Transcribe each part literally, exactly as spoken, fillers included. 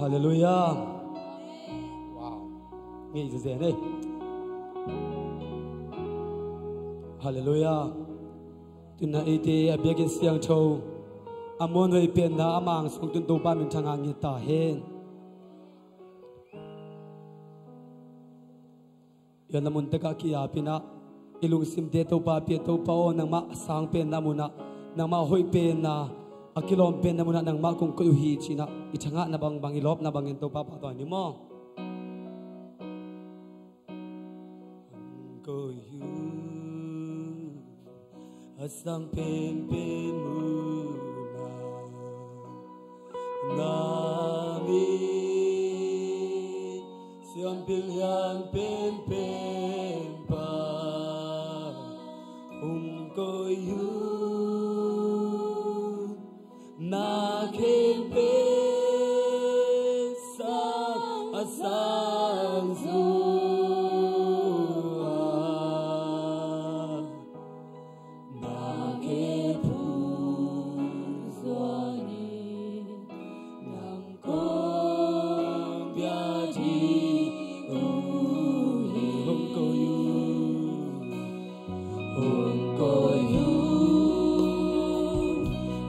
Halleluiah. Wow. Ngei zezen ei. Halleluiah. Tuna eite a biakinn siangtho, a muanhuai penna a mang sung tun Topa min thang a nget ta hen. Ia na mun tekah ki-apinah i lungsimte Topa pia, Topa aw, nangmah a sang penna munah, nangmah a hoih penna, a kilawm penna munah nangmah kong koih uh hi cinah i thangahna bangbang, i lawpna bangin Topa pahtawi ni maw? Hong koih uh a sang penpen munah, nang i siampil lian penpen pa hong koih uh. Na khempeuh sang a sang zo a, na khempeuh zuan in nang kong pia ding uh hi. Hong koih uh, hong koih uh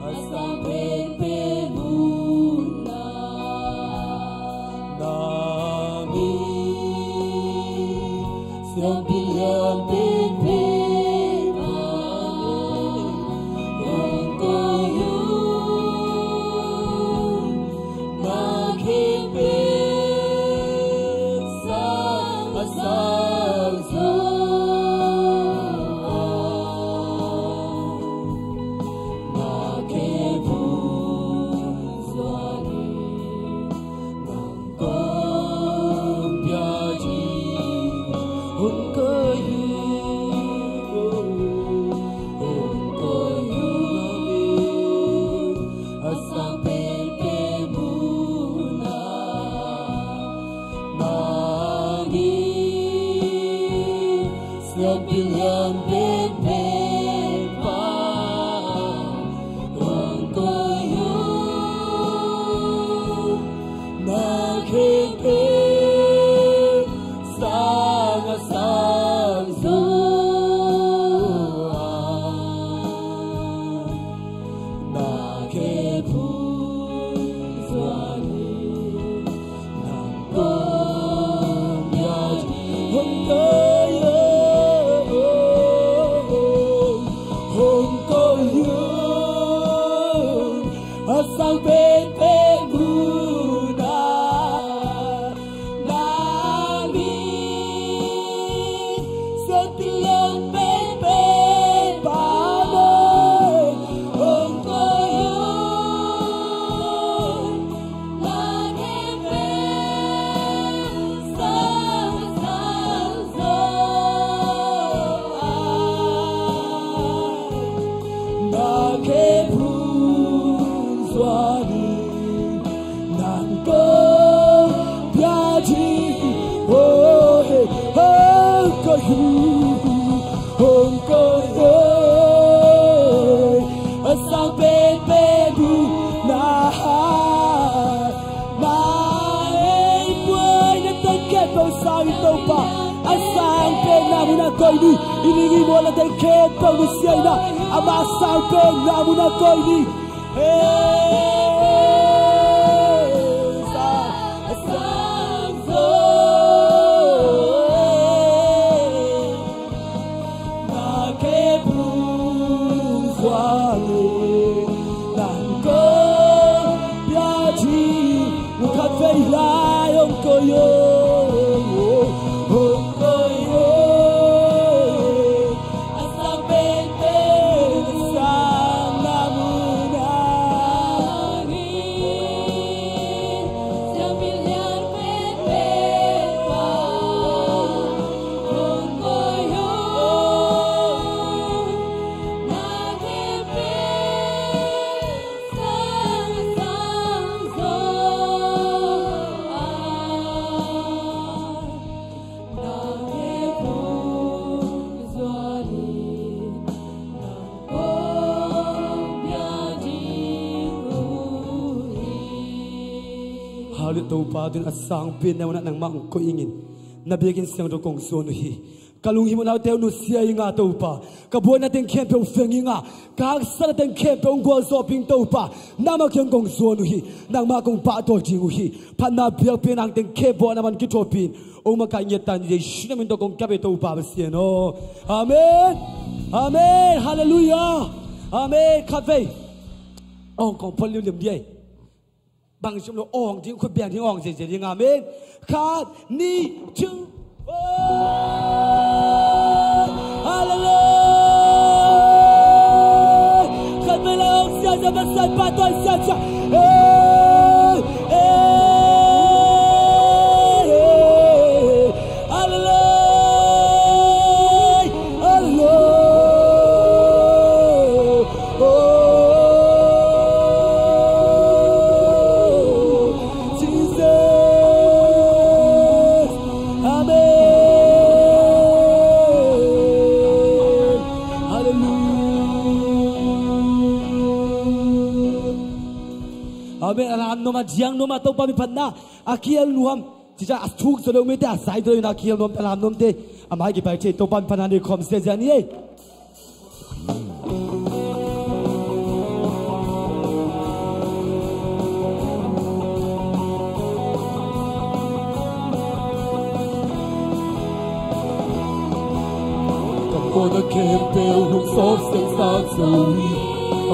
a sang penpen munah, na min siampil lian penpen pa hong koih uh. Na khempeuh sang a sang zo a, na khempeuh zuan in nang kong pia ding. Hong koih uh, hong koih uh a sang penpen munah, na min siampil lian penpen pa hong koih uh. Na khempeuh sang a sang zo a, na khempeuh zuan in nang kong pia ding. Hong koih uh, hong koih uh a sang penpen munah, na min siampil lian penpen pa hong koih uh. Na khempeuh sang a sang zo a, na khempeuh zuan in nang kong pia ding. Oh, hey, hong koih uh, hong koih uh a sang penpen munah. Na ei buai na tangkhiat peuh sang in Topa a sang penna munah koih ni. I ning i mual na tangkhiat peuh nusia inah ama sang penna munah koih ni. Hey, sang a sang zo, na khempeuh zuan in nang kong pia ding. Khat vei lai hong koih uh, hong koih uh a sang penpen a sang na munah. Topa tun a sangpi na unah nangmah hong koih ingin, na biakinn siangtho kong zuan uh hi. Ka lunghimawhna uh teh nusia inga Topa, ka buaina teng khempeuh veng inga, ka haksatna teng khempeuh hong gualzawhpih ing Topa. Nangmah kiang kong zuan uh hi. Nangmah kong pahtawi ding uh hi. Phatna biakpiakna teng khempeuh ah na man kithuahpih in. Hong makaih ngiat ta in, Jesu na min tawh kong kiap hi Topa Pasian aw. Amen. Amen. Halleluiah. Amen. Khatvei awng kong phon liuliu dih ei. Bang sim lo awng ding, khut beng ding, awng ziazia ding. Amen. Khat, nih, thu. Halleluiah. Khatvei la awng ziazia, Pasian pahtawi ziazia. Hey, hey, hey. Halleluiah. Halleluiah. Oh, Jesus. Amen. Halleluiah. Amen. A lam nuam a, diang nuam a, Topa min phatna a kial nuam. Cica a thuk zaw lo mite, a zai zaw lo in a kial nuam, a lam nuamte a mai kipai thei, Topa min phatna nei khawm ziazia ni ei. Ka puanna khempeuh nong sawp siangsak zo hi.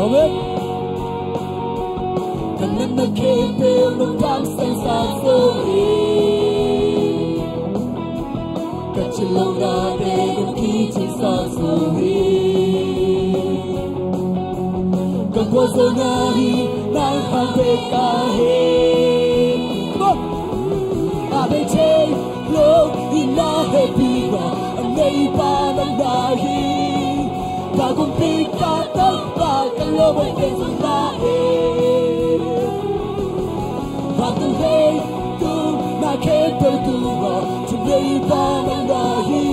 Amen. Ka natna khempeuh nong dam siangsak zo hi. Ka cillohnate nong kicingsak zo hi. Ka gualzawhna hi nang hang bek a hi. A bei thei lo, i na hehpihna a neipa nang na hi. Ka kumpi ka Topa, ka lawm a ken zong na hi. Vantung leitung na khempeuh tungah thuneipa nang na hi.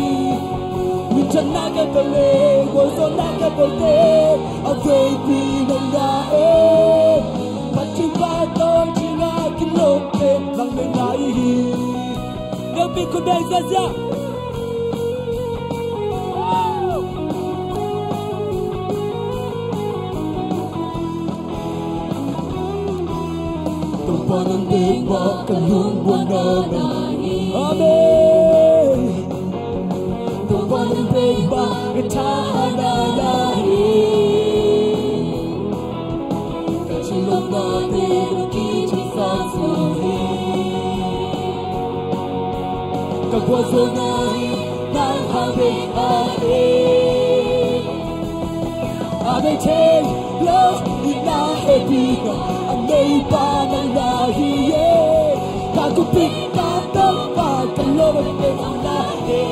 Minthanna khempeuh le gualzawhna khempeuhte a veipi nang na hi. Pathien pahtawi ding a kilawm pen nang bek na hi. Nang pi khut beng ziazia. Topa nang bek mah ka lungmuanna na hi. Amen. Topa nang bek mah ka thahatna na hi. Ka cillohnate nong kicingsak zo hi. Ka gualzawhna hi nang hang bek a hi. A bei thei lo, i na hehpihna a neipa nang na hi. Ka kumpi ka Topa, ka lawm a ken zong na hi.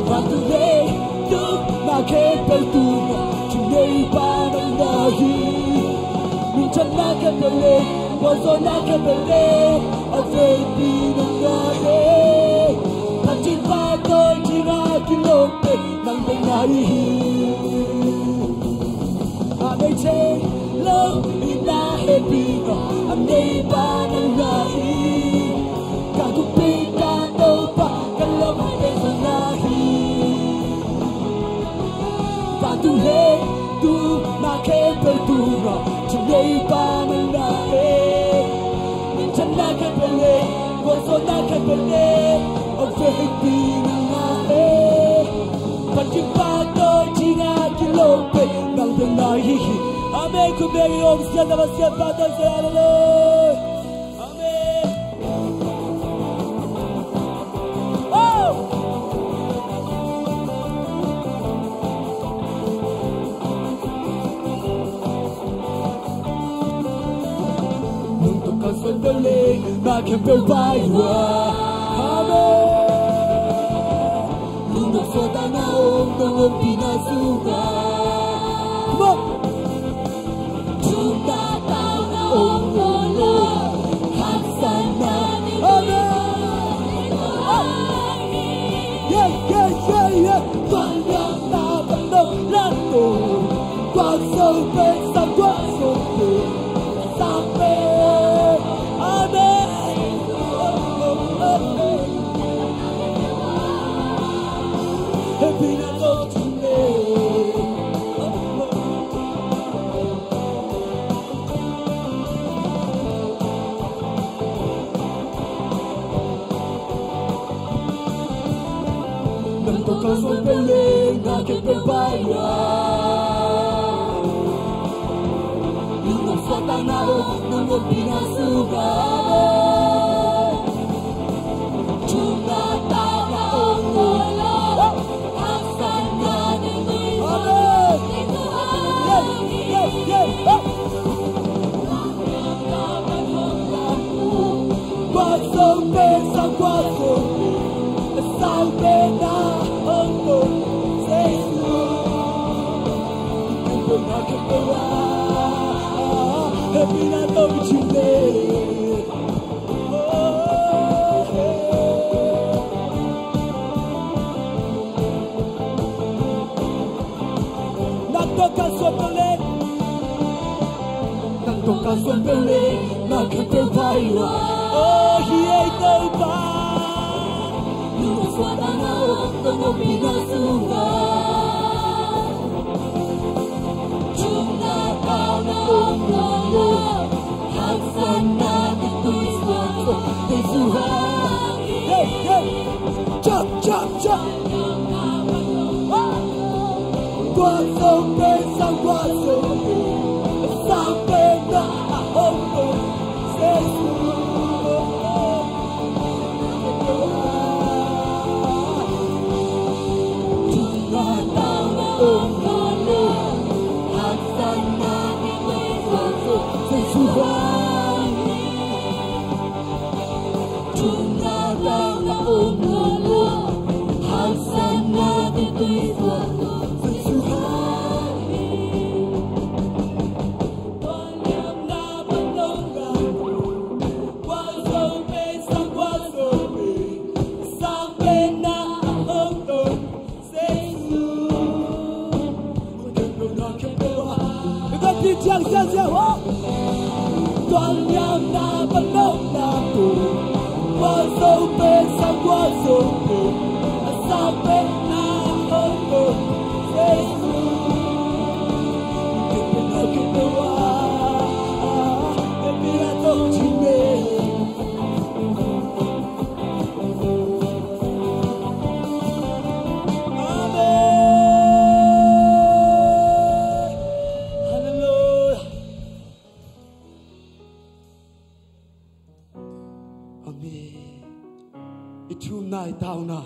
Vantung leitung na khempeuh tungah thuneipa nang na hi. Minthanna khempeuh le gualzawhna khempeuhte a veipi nang na hi. Pathien pahtawi ding a kilawm pen nang bek na hi. A bei thei lo, i na hehpihna a neipa nang na hi. Ka kumpi ka Topa, ka lawm a ken zong na hi. Vantung leitung na khempeuh tungah thuneipa nang na hi. Minthanna khempeuh le gualzawhna khempeuhte a veipi nang na hi. Pathien pahtawi ding a kilawm pen nang bek na hi hi. Amen. Khut beng in om sian na ma sian pahtawi sian. Halleluiah. Amen. Oh! Nungta ka suan bel le na khempeuh vai hua. Amen. Lungdam suahtakna om nong ompihna sungah. Come on. Thunna tauna om lo, haksatna. Amen. Yeah, yeah, yeah, yeah. Tuan liang na ban dong lan dong. Guak song pen sang guak song pen. Sang pen. Nang tawh ka suan peuh leh na khempeuh pai lua. Nang suahtakna om, nang ompihna sungah. Amen. Yeah, yeah, yeah. Nang tawh ka suan peuh leh, nang tawh ka suan peuh leh na khempeuh pai lua. Oh, hi ei Topa. Nang suahtakna om, nang ompihna sungah. Hey, hey. Jump, jump, jump. Amen. Hallelujah. Amen. I thumna, i tauna,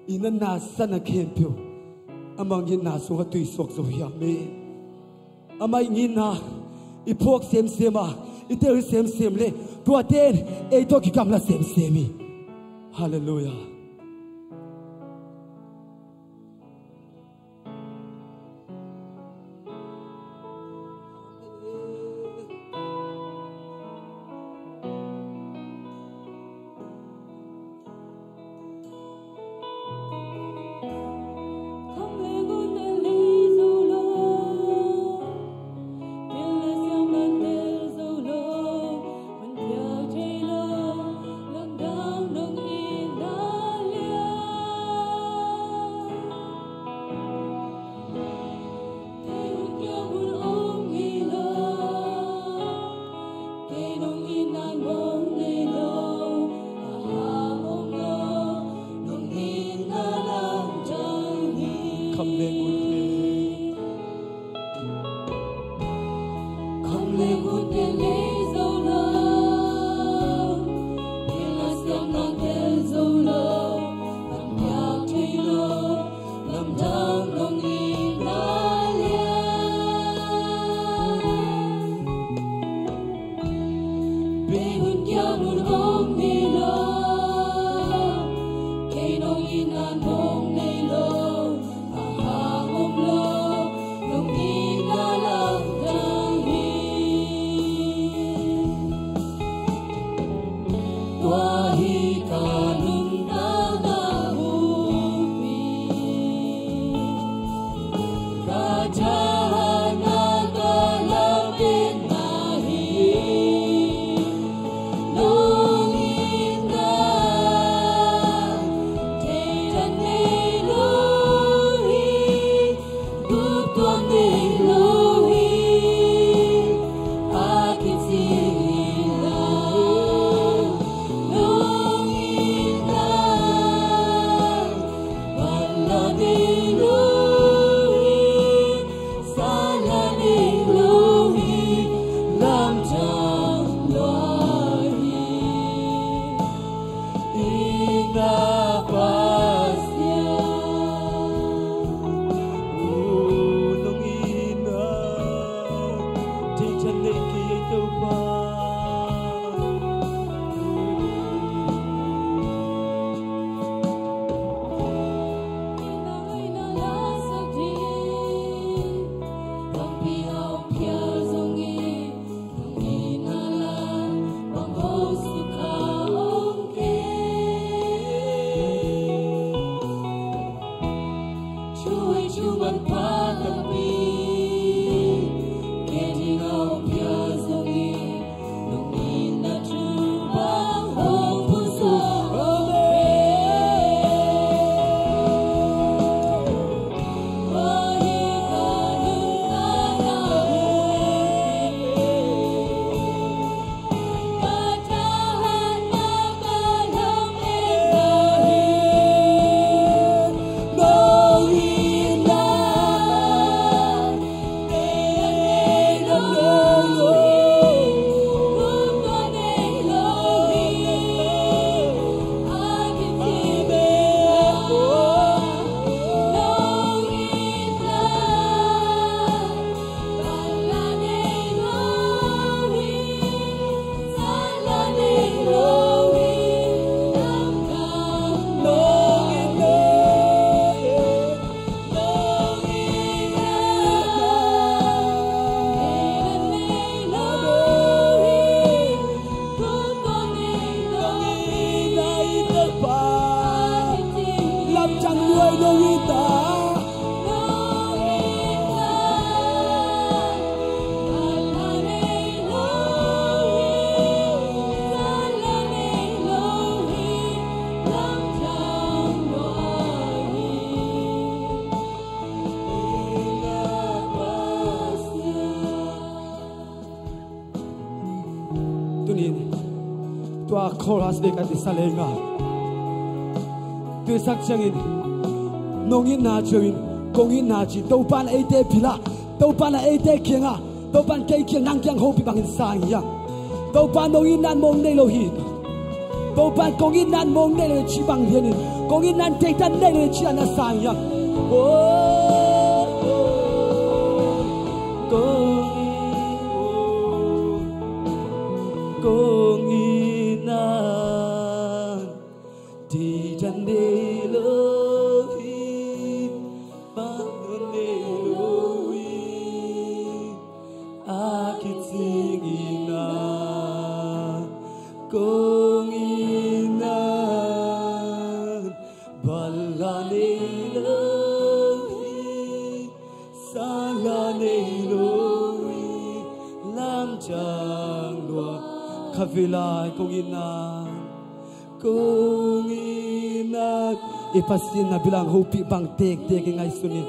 i natna, sana khempeuh amah ngitna sungah tuisuak zo hi. Amen. Amah i ngitna i phuak semsem a, i tel semsem leh tuate in ei tawh kigamla semsem hi. Hallelujah. Tunin tua chorus bek a disa lei nga. Tuisak ciangin nong itna ciangin kong itna ci Topa na eite pila, Topa na eite kianga, Topa kei kiang nang kiang hopih bangin sang hiang. Topa nong itna mong nei lo hi. Topa kong itna mong nei lo hi ci bang hianin kong itna teitan nei lo hi ci a na sang hiang. Oh, oh, kong Kong itna deidan nei lo hi, bang nei lo hi, a kicing itna. Kong itna bala nei lo hi, sala nei lo hi, lamdang lua. Khatvei lai kong itna, kong itna, i Pasian na bilang hopih bang tektek i ngaihsun in.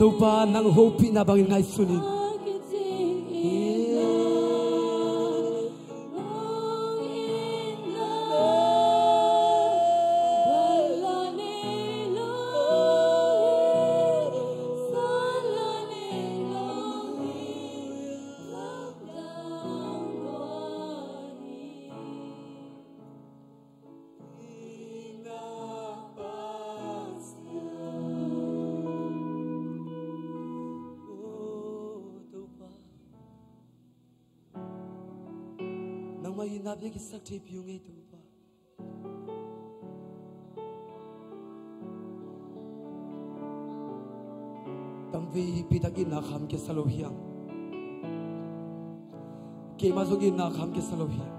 Topa nang hopihna bangin ngaihsun in. Nangmah itna bia kisak thei pih ung ei Topa. Tamveipi tak itna kham kisa lo hiang. Keimah zong itna kham kisa lo hiang.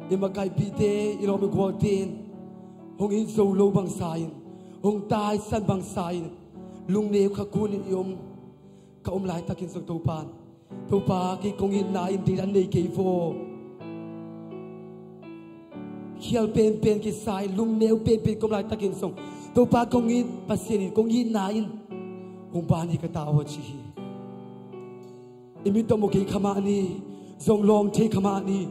I makaipihte, i lawm i gualte in hong it zo lo bangsa in, hong taisan bangsa in, lungneu kha kunin i om, ka om laitakin zong Topa in, Topa kei kong itna in deidan nei kei vaw. Khial penpen kisa in, lungneu penpen ka om laitakin zong Topa kong it Pasian in kong itna in hong ban hi ka ta aw ci hi. I mit tawh mu kei kha mah ni, zong lawng thei kha mah ni.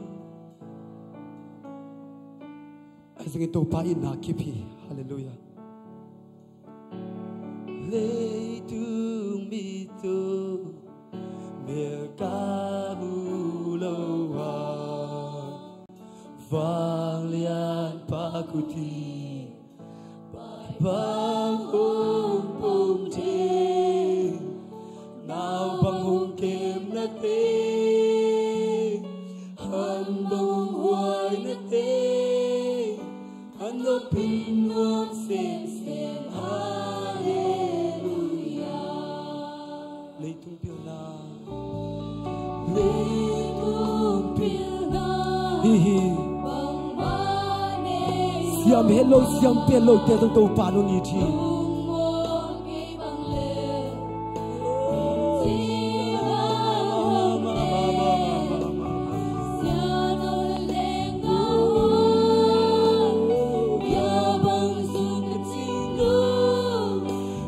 Ahi zongin Topa itna kip hi. Halleluiah. Leitung mi tawh melkam uh. Vanglian Pakuti, pai bang hong pom thei, nau bang hong kem na tei, han bang hong huai na tei, an lo pin nuam semsem. Hallelujah. Leitung pilna. Leitung pilna. Hi hi. Bangmah nei. Siam het lo, siam pian lo te tawh Topa nong it hi. Lungmuang kei bang le. Siam bang le. Siam bang le.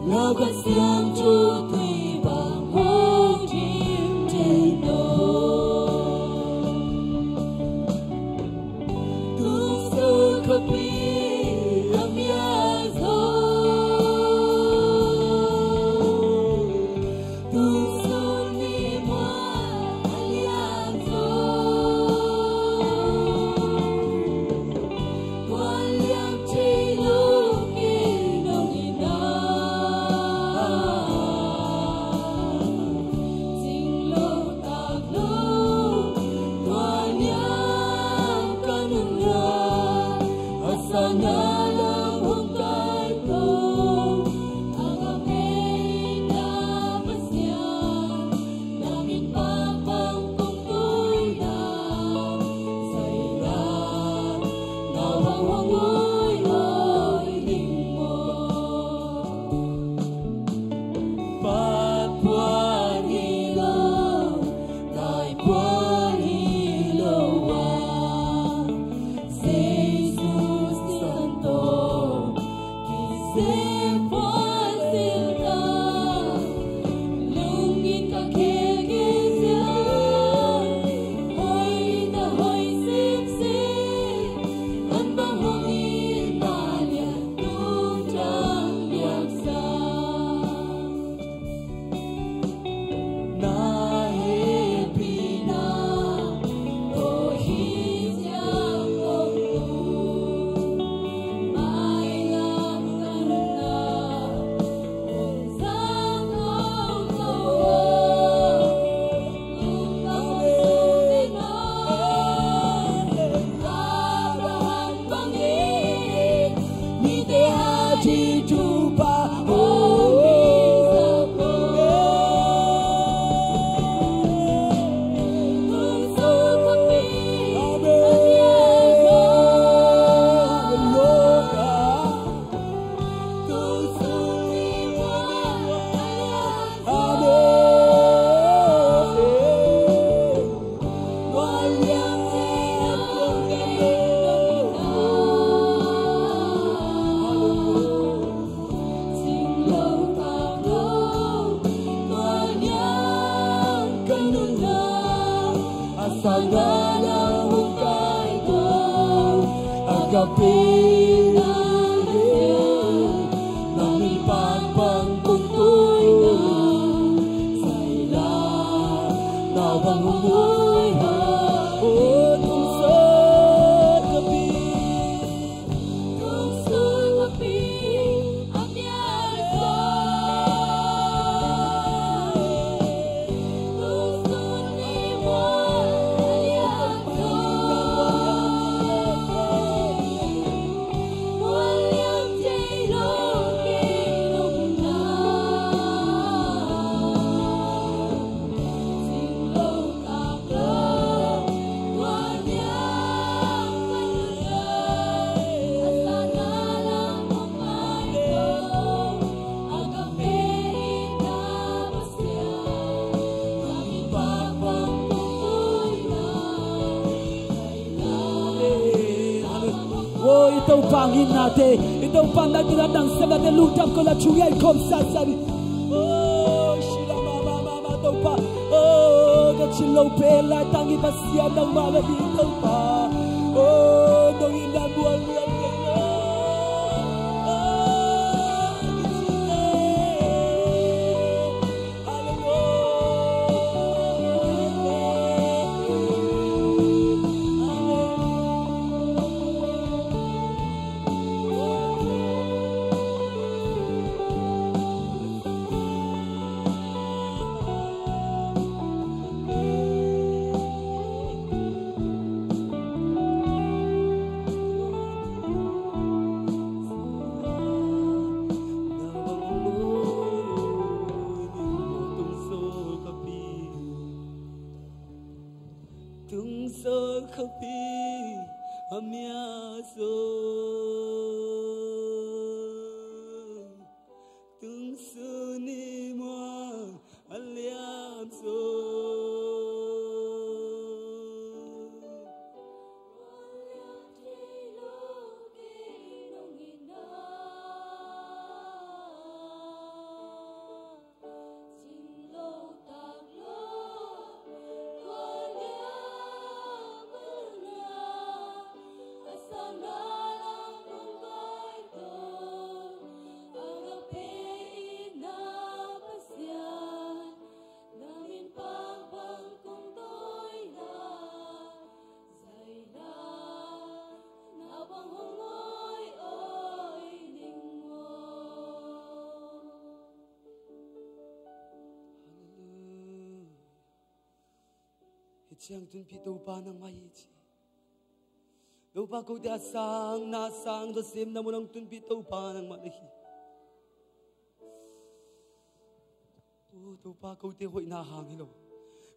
Lau ka siam cu tui bang hong dim thei lo. Tung so ka pi a mia zo. Tung so ni mua a lia zo. Aw, i Topa nginnate, i Topa nang ding a dang sa nate, lungdam ko la, thu ngen khawm sasa ni. Aw, sila mama mama Topa. Aw, ka cin lo pen lai tang i Pasian nangmah na hi Topa. Aw, nong in dan buang lian kei lo. Aw, ka cin le. Hallelujah. Amen. Sawlkhapi a mia zo, tungsun i muang a liam zo. Hallelujah. Hi ciang tunpih Topa nangmah hi ci. Topa, kote a sang, na sang, tua sem na mun hong tunpih Topa nangmah na hi. Oh, Topa, kote hoihna hang hi lo.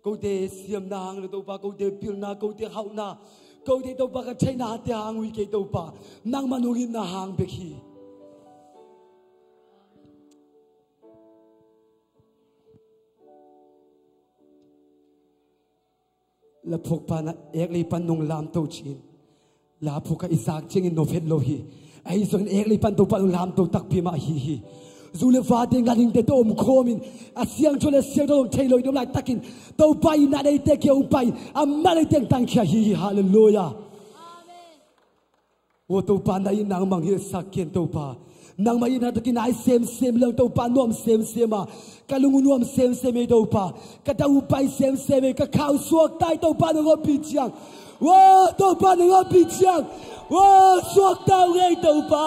Kote siamna hang hi lo, Topa, kote pilna, kote hauhna, kote, Topa, ka theihnate hang uh hi kei, Topa. Nangmah nong itna hang bek hi. Laphuk pan a ek lei pan nong lamto ci-in, laphuk ah i zak ciangin nop het lo hi. Ahi zongin ek lei pan Topa nong lamto takpi mah ahi hi. Zu le vate, ganhingte tawh omkhawmin, a siangtho le siangtho zong thei lo i om laitakin, Topa itna deihte kiang hong pai-in, amah deihte hong tangkhia hi hi. Halleluiah. Aw Topa, na itna hong mangngilhsak ken Topa. Nangmah itna tawh kinai semsem leng Topa, nuam semsem a, ka lung uh nuam semsem ei Topa. Ka dam uh pai semsem ei, ka kha uh suakta ei Topa, nang ompih ciang. Aw Topa, nang ompih ciang. Aw, suakta uh ei Topa.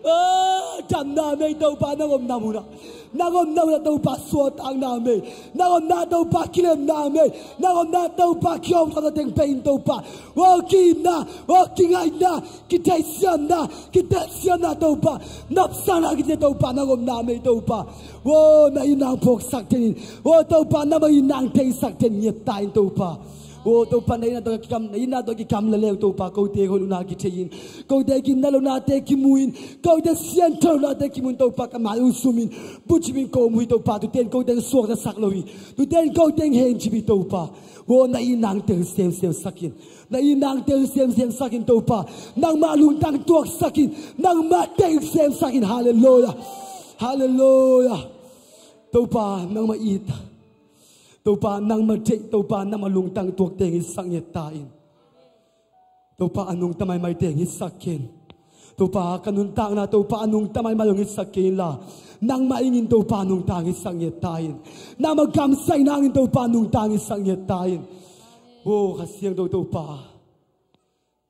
Aw, damna om ei Topa, nang omna munah. Nang omna munah Topa, suahtakna om ei. Nang omna Topa, kilemna om ei. Nang omna Topa, kihawmthawhna teng pia in Topa. Aw ki-itna, aw kingaihna, kitheihsiamna, kiteelsiamna Topa, nopsakna kite Topa, nang omna om ei Topa. Aw na itna hong phawksak den in. Aw Topa, nangmah itna hong teisak den in, nget ta in Topa. Aw Topa, na itna tawh kikam, na itna tawh kikam lel leng Topa, kote hoih lohna kithei in, kote gimna lohnate kimu in, kote siangtho lohnate kimu in Topa, ka mai uh zum in, bucip in ka om uh hi Topa. Tuten kote hong suaktasak lo hi. Tuten kote hong hencip hi Topa. Aw na itna hong tel semsemsak in. Na itna hong tel semsemsak in Topa. Nangmah lungtang tuaksak in. Nangmah deih semsak in. Halleluiah. Halleluiah. Topa, nangmah it. Topa, nangmah deih, Topa, nangmah lungtang tuakte hong itsak nget ta in. Topa, a nungta maimaite hong itsak ken. Topa, ka nuntakna Topa, a nungta maimai hong itsak ken inla, nangmah ing in Topa, a nungta hong itsak nget ta in. Nangmah gamsa in, nang in Topa, a nungta hong itsak nget ta in. Aw Kha Siangtho Topa,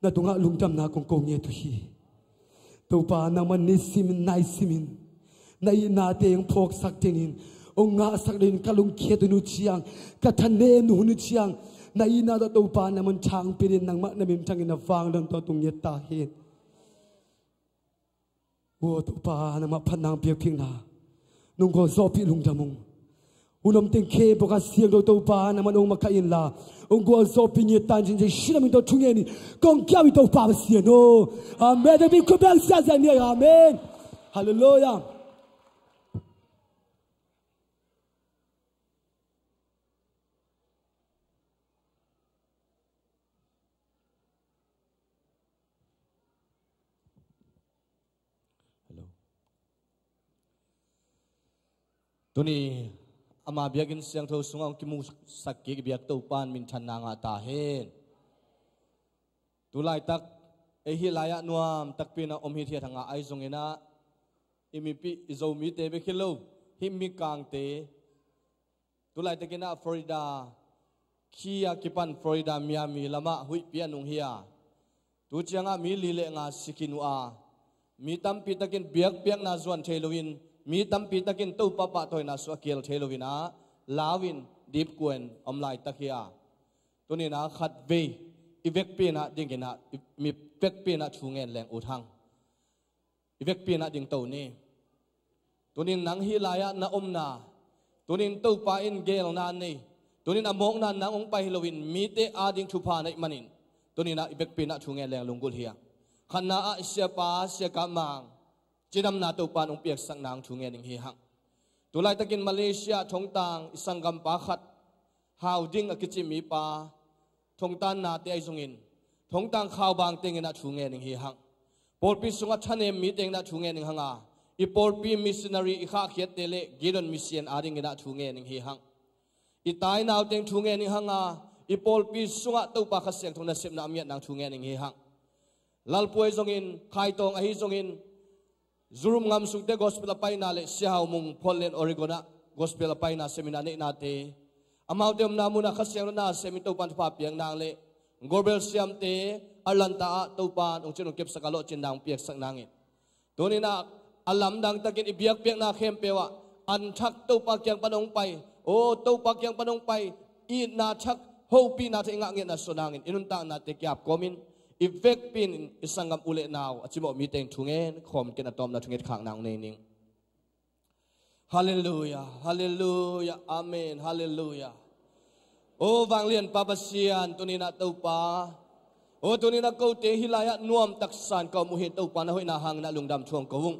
na tungah lungdamna kong ko nget uh hi. Topa, nangmah nisim in, naisim in na itnate hong phawksak den in, hong ngahsak den in, ka lungkiat hun uh ciang, ka thanem hun uh ciang, na itna tawh Topa, nangmah hong thangpih den, nangmah na min thangin na vanglian tawh tung nget ta hen. Aw Topa, nangmah phatna hong piakpikna nong gualzawhpih lungdam ung. Hun om teng khempeuh Kha Siangtho Topa, nangmah nong makaih inla, hong gualzawhpih nget ta in, Jesu na min tawh thungen in kong kiam hi Topa Pasian aw. Amen. Tua pen khut beng siasia ni. Amen. Halleluiah. Hello. Tuni ama biakinn siangtho sungah hong kimuhsak kik i biak Topa in minthanna ngah ta hen. Tu laitak ei hih lai-ah nuam takpi in ah om hithiat a ngah ahi zongin ah, i mipih i Zomite bek hi lo, hih mikangte, tu laitakin ah Florida, khi a kipan Florida Miami lamah huihpi a nung hi a, tu ciangah mi li le nga si khin uh a, mi tampi takin biakpiakna zuan thei loin, mi tampi takin Topa pahtawina sungah a kihel thei loin ah, lau in dipkua in om laitak hi a, tuni in ah khatvei i vekpi in ah dingin ah, i mi vekpi in ah thu ngen leng ut hang. I vekpi in ah dingto ni. Tunin nang hih lai-ah na omna, tunin Topa in geelna nei, Tunin a mawkna nang hong pai hi loin mite ading thupha na hih manin, tunin ah i vekpi in ah thu ngen leng lunggulh hi hang. Khatna ah i siapa, Sia Kap Mang, cidamna Topa in hong piaksak nang thu ngen ning hi hang. Tulaitakin Malaysia thongtang i sanggampa khat, Hau Ding a kici mipa, thongtannate ahi zongin, thongtang khaubang tengin ah thu ngen ning hi hang. Pawlpi sungah thanem mi tengin ah thu ngen ning hang a, i pawlpi missionary i khahkhiatte le Gideon Mission adingin ah thu ngen ning hi hang. I tainau teng thu ngen ning hang a, i pawlpi sungah Topa Kha Siangtho nasepna a ngiat nang thu ngen ning hi hang. Lalpuai zongin, Khaitawng ahi zongin, Zurum ngam sungte gospel a paina le Sia Hau Mung, Portland, Oregon ah gospel a paina seminar neihnate, amaute omna munah Kha Siangtho nasem in Topa in thupha piak nang le Gorbel Siamte Atlanta ah Topa in hong cin hong kepsak a lawhcin nang piaksak nangin, tunin ah a lamdang takin i biakpiakna khempeuh ah an thak Topa kiang pan hong pai, aw Topa kiang pan hong pai, itna thak, hopihna thak i ngah ngiatna suah nangin i nuntaknate kiap kawmin i vekpi in i sanggam u le nau a cimawh mi teng thu ngen khawm ken a tawpna thunget khak nang nei ning. Halleluia, halleluia, amen, halleluia. Aw vanglianpa Pasian, tunin ah Topa, aw tunin ah kote hih lai-ah nuam taksa in ka om uh hi. Topa na hoihna hangin ah lungdam thu hong ko ung.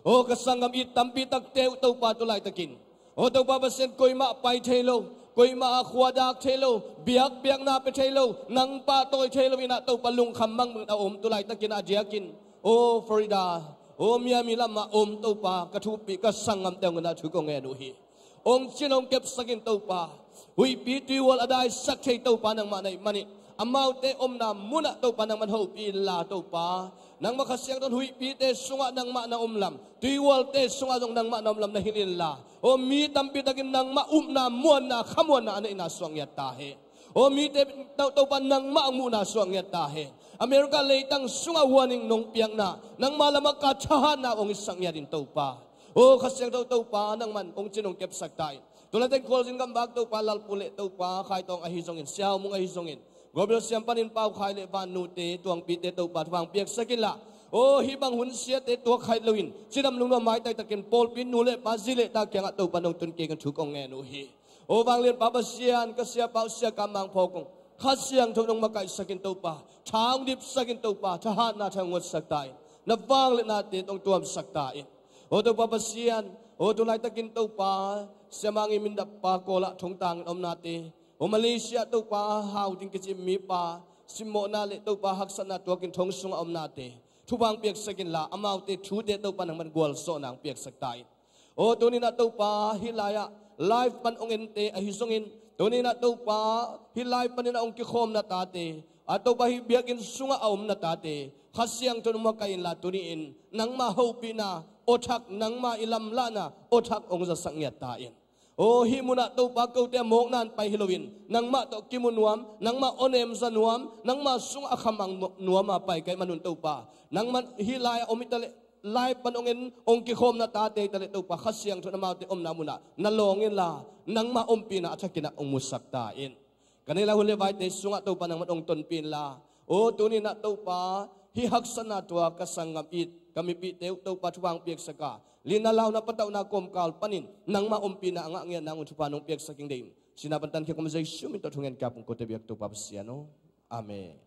Aw ka sanggam it tampi takte uh Topa tulaitakin, aw Topa Pasian, koimah pai thei lo, koimah a khua dak thei lo, biakpiakna pia thei lo, nang pahtawi thei lo in ah Topa lungkham mangmang a om tulaitakin a diakin, aw Florida, aw Miami lamah om Topa ka thupih ka sanggamte hong in ah thu kong ngen uh hi. Hong cin hong kepsak in Topa, huihpi tuihual a daisak thei Topa nangmah na hih manin, amaute omna munah Topa nangman hopih inla Topa, nangmah Kha Siangtho in huihpite sungah nangmah na om lam, tuihualte sungah zong nangmah na om lam na hilh inla, aw mi tampi takin nangmah upna muanna khamuanna a neihna suak ngiat ta hen. Aw mite, To- Topa nangmah hong muhna suak ngiat ta hen. America leitang sungah huaning nong piakna, nangmah lamah ka thahatna hong hisak ngiat in Topa, aw Kha Siangtho Topa nangman hong cin hong kepsak ta in. Tulaitakin Khualzin gamvak Topa, Lalpu le Topa Khaitawng ahi zongin, Sia Hau Mung ahi zongin, Gorbel Siam panin Pau Khai le Vannute, Tuangpite Topa thupha hong piaksak inla, aw hih bang hun siate tuak khaih loin cidam lungnuam maitai takin pawlpi nu le pa, zi le ta kiangah Topa in hong tun kik in thu kong ngen uh hi. Aw vanglianpa Pasian, ka siapa uh Sia Kap Mang phawk ung. Kha Siangtho in hong makaihsak in Topa, tha hong dipsak in Topa, thahatna thak hong ngotsak ta in, na vangliatnate hong tuamsak ta in. Aw Topa Pasian, aw tulaitakin Topa, Sia Mang i mindappa Kawl ah thongtangin omnate, aw Malaysia Topa, Hau Ding kici mipa simmawhna le Topa haksatna tuakin thong sungah omnate thupha hong piaksak inla, amaute thute Topa nangman gualzawhna hong piaksak ta in. Aw tunin ah Topa, hih lai-ah live pan hong ente ahi zongin, tunin ah Topa, hih live panin ah hong kikhawm na tate, a Topa hih biakinn sungah a om na tate, Kha Siangtho in hong makaih inla, tuni-in nangmah hopihna aw thak, nangmah i lamlahna aw thak hong zasak ngiat ta in. Aw hih munah Topa, kote a mawkna in pai hi loin nangmah tawh kimu nuam, nangmah awnem za nuam, nangmah sungah a khamang nuam a pai ka hih manun Topa, nangmah hih lai-ah om hi taleh, lai pan hong en, hong kikhawm na tate hi taleh Topa, Kha Siangtho in amaute omna munah na lawng inla, nangmah ompihna a thakin ah hong musak ta in. Ka neih lai hun le vaite sungah Topa nangman hong tonpih inla, aw tunin ah Topa, hih haksatna tuak ka sanggam it, ka mipihte uh Topa thupha hong piaksak a, lina launa patauhna kawmkal panin nangmah ompihna a ngah ngiat nang un thupha nong piaksak ing deih in. Sihna pan tankhia kawm Jesu min tawh thungen ka pungkote biak Topa Pasian aw. Amen.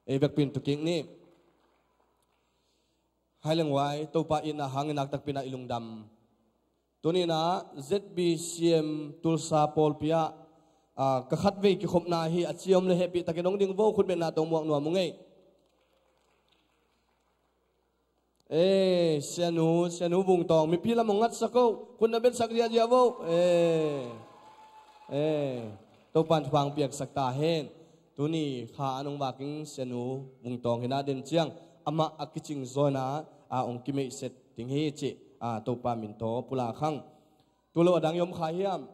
Ei vekpi in tu kik ni. Hai leng huai, Topa itna hangin naktakpi in ah i lungdam. Tuni in ah Z B C M Tulsa pawlpi ah, ah, ka khatvei kikhopna hi a, ci om le hehpih takin hong ding vo, khutbetna tawh muak nuam ung ei. Eh, sianu, sianu Vung Tawng, mipi lam hong ngatsak o, khut na betsak ziahziah vo. Eh, eh, Topa in thupha hong piaksak ta hen. Tuni kha an hong vak ing sianu Vung Tawng hi na den ciang, amah a kicing zaw in ah, a hong kimeihset ding hi cih, a, Topa min tawh pulak hang. Tul lo a dang i om kha hiam?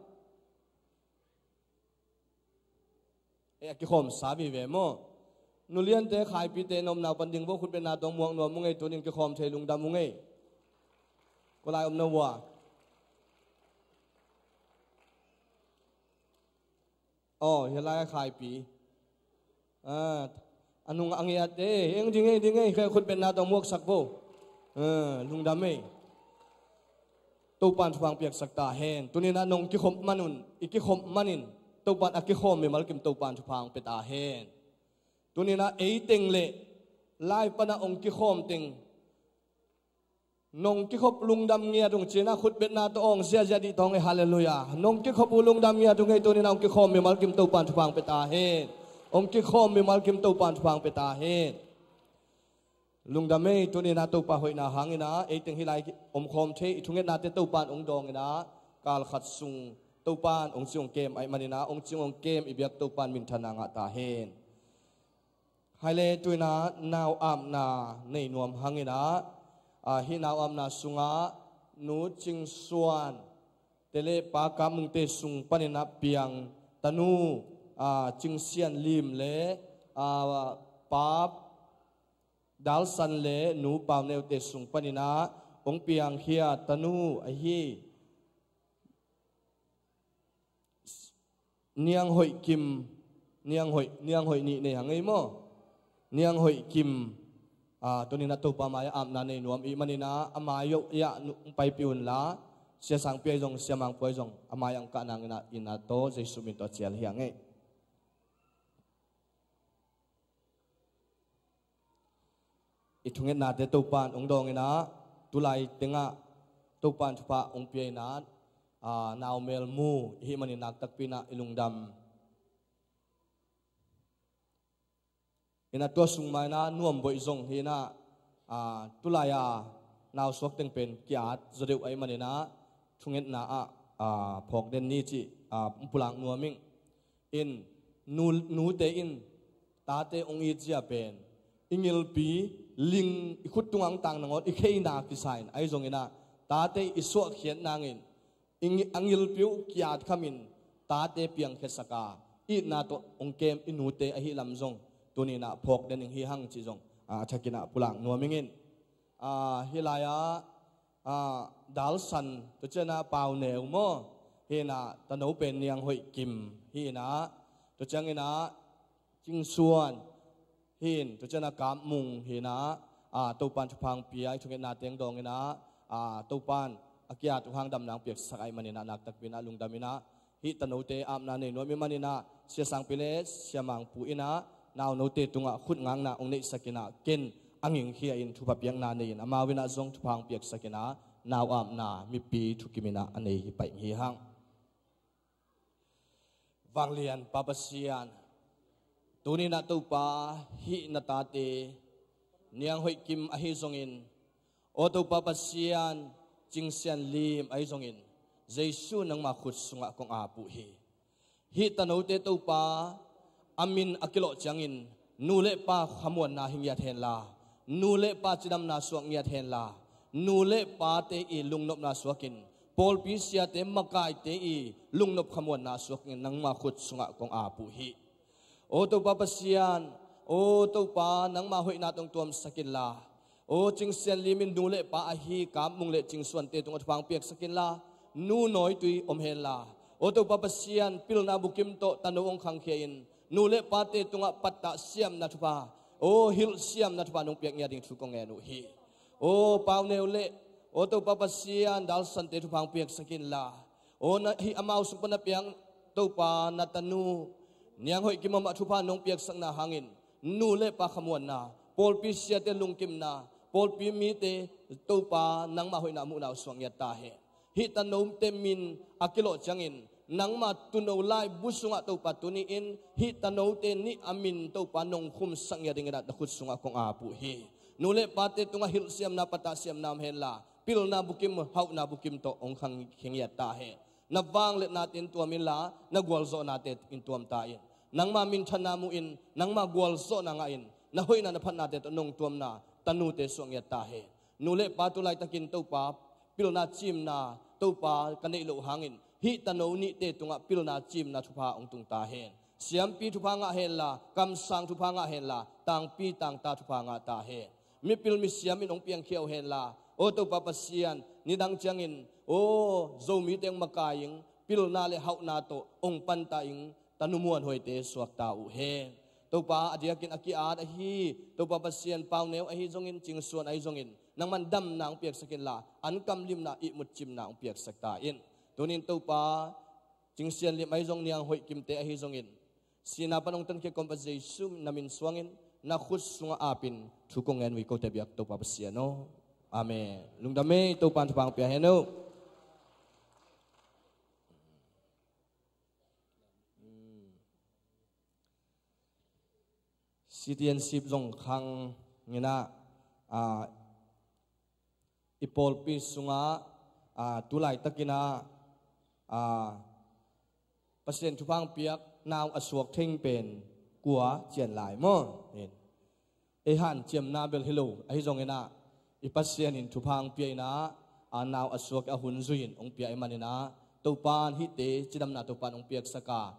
Eh, a kikhawm sa vive maw? Nuliante, khaipite, na omna uh pan ding vo, khutbetna tawh muak nuam ung ei, tunin kikhawm thei lungdam ung ei. Kua lai om na uh a? Aw, hih lai a khaipi. Ah, a nung a ngiat e, eng ding ei, ding ei, khutbetna tawh muaksak vo. Ah, lungdam ei. Topa in thupha hong piaksak ta hen. Tuni in ah nong kikhop man un, i kikhop manin, Topan a kikhawm mimal kim Topan thupha hong pia ta hen. Tuninah eiteng le lai panah hong kikhawm teng nong kikhop lungdam ngiat ung cinah khutbetna tawh awng ziazia dih tawng e, halleluiah. Nong kikhop uh lungdam ngiat ung ei, tuninah hong kikhawm mimal kim Topan thupha hong pia ta hen. Hong kikhawm mimal kim Topan thupha hong pia ta hen. Lungdam ei, tuninah Topa hoihna hanginah eiteng hih lai omkhawm thei i thungetnate Topan hong dawnginah kalkhat sung Topan hong ci hong kem ahih maninah hong ci hong kem i biak Topan minthanna ngah ta hen. Haile tuinah nau apna nei nuam hanginah, a, hih nau apna sungah Nu Cing Suan te le Pa Kam Mung te sung paninah piang tanu, a, Cing Sian Lim le, a, Pa Dal San le Nu Pau Neu te sung paninah hong piangkhia tanu ahi Niang Hoih Kim, Niang Hoih, Niang Hoih nih nei hang ei maw? Niang Hoih Kim, a, tuninah Topa mai-ah apna nei nuam i hih maninah a mai-ah hong paipih unla, Sia Sang Pi ahi zong, Sia Mang Pu ahi zong a mai-ah hong kah nanginah innah tawh Jesuh min tawh a cial hi hang ei. I thungetnate Topan hong dawnginah tulai tengah Topan thupha hong pia inah, a, naumel mu i hih manin naktakpi inah i lungdam. Inah tua sung mah inah nuam boih zong hi inah, a, tulai-a nausuak teng pen ki-at zaw deuh ahih maninah thungetna ah, a, phawk den ni cih, a, hong pulak nuam ing. In, nu, nute in tate hong it zia pen i ngilpi ling i khut tungah hong tang nangawn i kheina kisa in ahi zonginah tate i suahkhiat nangin i ngi-, a ngilpi uh ki-at khamin tate piangkhiasak a itna tawh hong kem i nute ahi lam zong tuninah phawk den ing hi hang cih zong, a, a thakinah pulak nuam ing in. A, hih lai-ah, a, Dal San, tua cianah Pau Neu maw? Hi inah tano pen Niang Hoih Kim hi inah, tua cianginah Cing Suan hi in, tua cianah Kam Mung hi inah, a, Topan thupha hong pia i thungetna teng dawnginah, a, Topan a ki-at uh hang damna hong piaksak ahih maninah naktakpi inah lungdam inah, hih tanote apna nei nuam i hih maninah Sia Sang Pi le Sia Mang Pu inah naunote tungah khutngakna hong neihsak inah ken a ngingkhia in thupha piakna nei in amau inah zong thupha hong piaksak inah nau apna mipi thukim inah a nei hi pai hi hang. Vanglian Pa Pasian, tuninah Topa hih na tate Niang Hoih Kim ahi zongin, aw Topa Pasian, Cing Sian Lim ahi zongin, Jesuh nangma khut sungah kong ap uh hi. Hih tanote Topa a min a kilawh ciangin nu le pa khamuanna hi ngiat henla, nu le pa cidamna suak ngiat henla, nu le pate i lungnopna suakin, pawlpi siate makaite i lungnop khamuanna suakin nangma khut sungah kong ap uh hi. Aw Topa Pasian, aw Topa nangma hoihna tawh hong tuamsak inla, aw Cing Sian Lim in nu le pa ahi Kam Mung le Cing Suante tungah thupha hong piaksak inla, nu nawitui om henla, aw Topa Pasian pilna bukim tawh tano hong khangkhia in nu le pate tungah pattah siamna thupha, aw hilh siamna thupha nong piak ngiat ding thu kong ngen uh hi. Aw Pau Neu le, aw Topa Pasian Dal Sante thupha hong piaksak inla, aw na hih amau sung pan na piang Topa na tanu Niang Hoih Kim amah thupha nong piaksakna hangin nu le pa khamuanna, pawlpi siate lungkimna, pawlpi mite Topa nangma hoihna muhna uh suak ngiat ta hen. Hih tanote min a kilawh ciangin nangma tuuno laibu sungah Topa tuni-in hih tanote nih a min Topa nong khumsak ngiat dingin na khut sungah kong ap uh hi. Nu le pate tungah hilh siamna, pattah siamna om henla, pilna bukim, hauhna bukim tawh hong khangkhia ngiat ta hen. Na vangliatnate in tuam inla, na gualzawhnate in tuam ta in. Nangma minthanna muhin, nangma gualzawhna ngahin, na hoihna na phatnate tawh nong tuamna tanute suak ngiat ta hen. Nu le pa tu laitakin Topa pilna cimna Topa ka neih loh hangin hih tano nihte tungah pilna cimna thupha hong tung ta hen. Siampi thupha ngah henla, kamsang thupha ngah henla, tangpi tangta thupha ngah ta hen. Mipil misiam in hong piangkhia uh henla, aw Topa Pasian, nidang ciangin aw Zomite hong makai ing, pilna le hauhna tawh hong panta ing tanu muanhuaite suak ta uh hen. Topa a diakin a ki-at ahi Topa Pasian Pau Neu ahi zongin, Cing Suan ahi zongin nangman damna hong piaksak inla, an kamlimna, ihmut cimna hong piaksak ta in. Tunin Topa Cingsian Lim ahi zong Niang Hoih Kimte ahi zongin, sihna pan hong tankhia kawmpa Jesu na min suangin na khut sungah apin thu kong ngen uh hi, kote biak Topa Pasian aw. Amen. Lungdam ei, Topa in thupha hong pia hen uh. Citizenship zong khang inah, ah, i pawlpi sungah, ah, tu laitakinah, ah, Pasian thupha hong piak nau a suak theng pen kua cian lai maw? Ei hanciamna bel hi lo ahi zonginah, i Pasian in thupha hong pia inah, ah, nau a suak a hun zui in hong pia ahih maninah, Topa in hihte cidamna Topa in hong piaksak a,